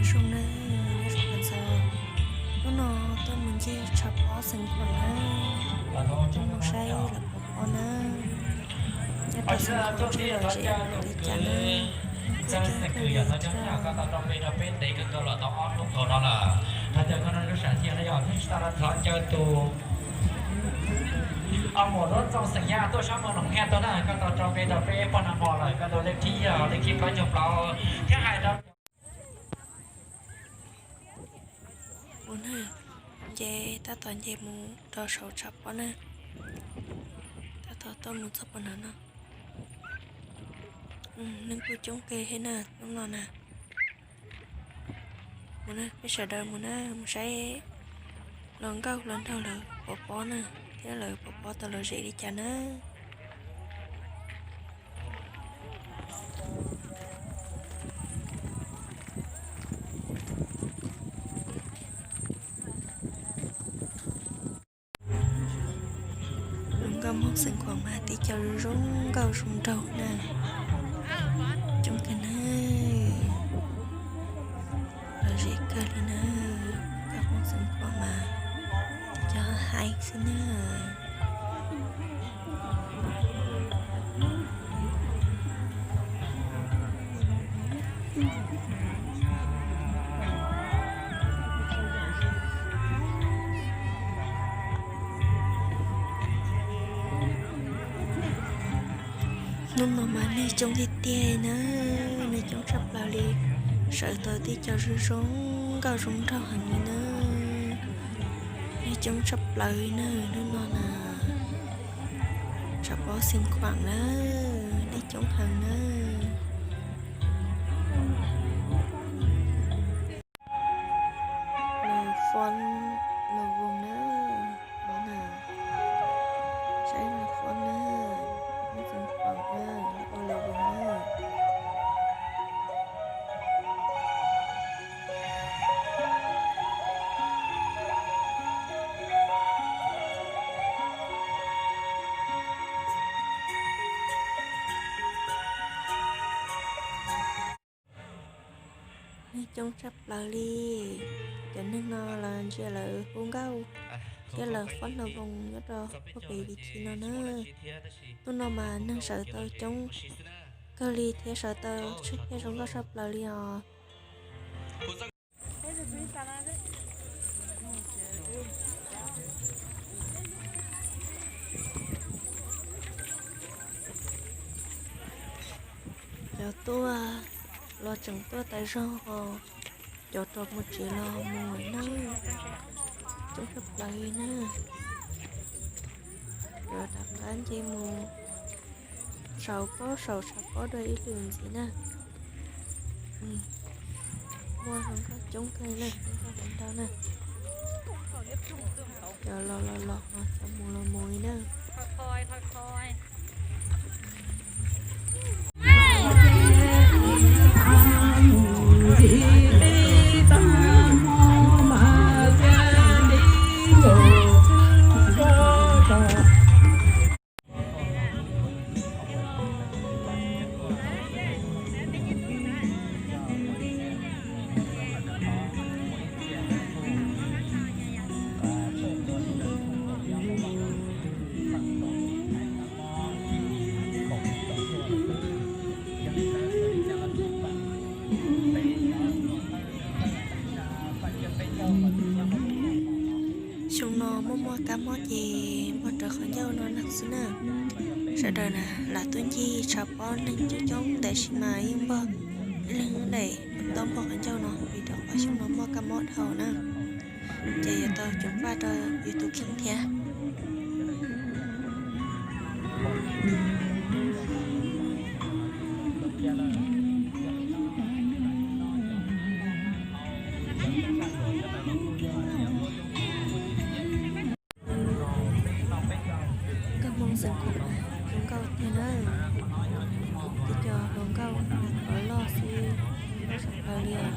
Zoo na, nyob zoo ntxov, hnub no tuaj mus ncig tshav pob Xeev Khuam na, tuaj mus saib lawv pov pob na, nyob rau Xeev Khuam seb lom zem li cas na, kuj coob kawg li thiab. Mus lub txoos xeem Yaj tuaj sab moos Noom Hiaj tuaj na, koj tau rau npe rau peb poj nag hmo lawm, koj tus lej thib yog lej thib plaub caug plaub thiab hais rau mus na, nce tab tom nce mus rau saum tshav pob na, tab tom tuaj mus txog puag nram no. Neeg kuj coob kawg thiab na hnub no na. Mus na, peb sawv daws mus na, mus saib hluas nkauj hluas nraug lawv pov pob na, thiab lawv pov pob tau lom zem li cas na. Hluas nkauj Hmoob Xeev Khuam mas tib co zoo nkauj zoo nraug na, coob kawg na, lom zem kawg li na. Nkauj Hmoob Xeev Khuam mas tib co haib xwb na. Hnub no mas neeg coob tiag tiag na, neeg coob tshaj plaws li, sawv tau tib co zoo zoo nkauj zoo nraug heev li na. Neeg coob tshaj plaws li na, hnub no na, tshav pob Xeev Khuam na, neeg coob heev na. Lawv fob lawv voos na, no na, saib lawv fob na, Hmoob Xeev Khuam na, ua lawv voos na. Neeg coob tshaj plaws li. Cov neeg no los ntsia lawv hu nkauj thiab lawv fob lawv voos nyob rau puag pem ib chim no na. Hnub no mas neeg sawv tau coob kawg li thiab sawv tau tshiab thiab zoo nkauj tshaj plaws li os. Cov tuaj los tseem tuaj tas zog os, cov rov mus tsev los mus na, coob tshaj plaws li na. Cov rov qab nce mus saum pob saum tshav pob dua ib lwm ntxiv na. Muaj hluas nkauj coob kawg na, hluas nkauj hluas nraug na. Cov los los los, cov mus los mus li na. Xyoo no muaj muaj kab mob ces muaj rawv qhov ncauj no neeg xwb na. Sawv daws na lam tuaj ncig tshav pob neeg coob coob tab sis mas yeej npog, ib leeg daim tau npog qhov ncauj no vim rau qhov xyoo no muaj kab mob dhau na. Ces yuav tau ceev faj rau yus tus kheej thiab. Nkauj Hmoob Xeev Khuam zoo nkauj tiag na, tib co hluas nkauj los loj xwb, zoo nkauj tshaj plaws li os.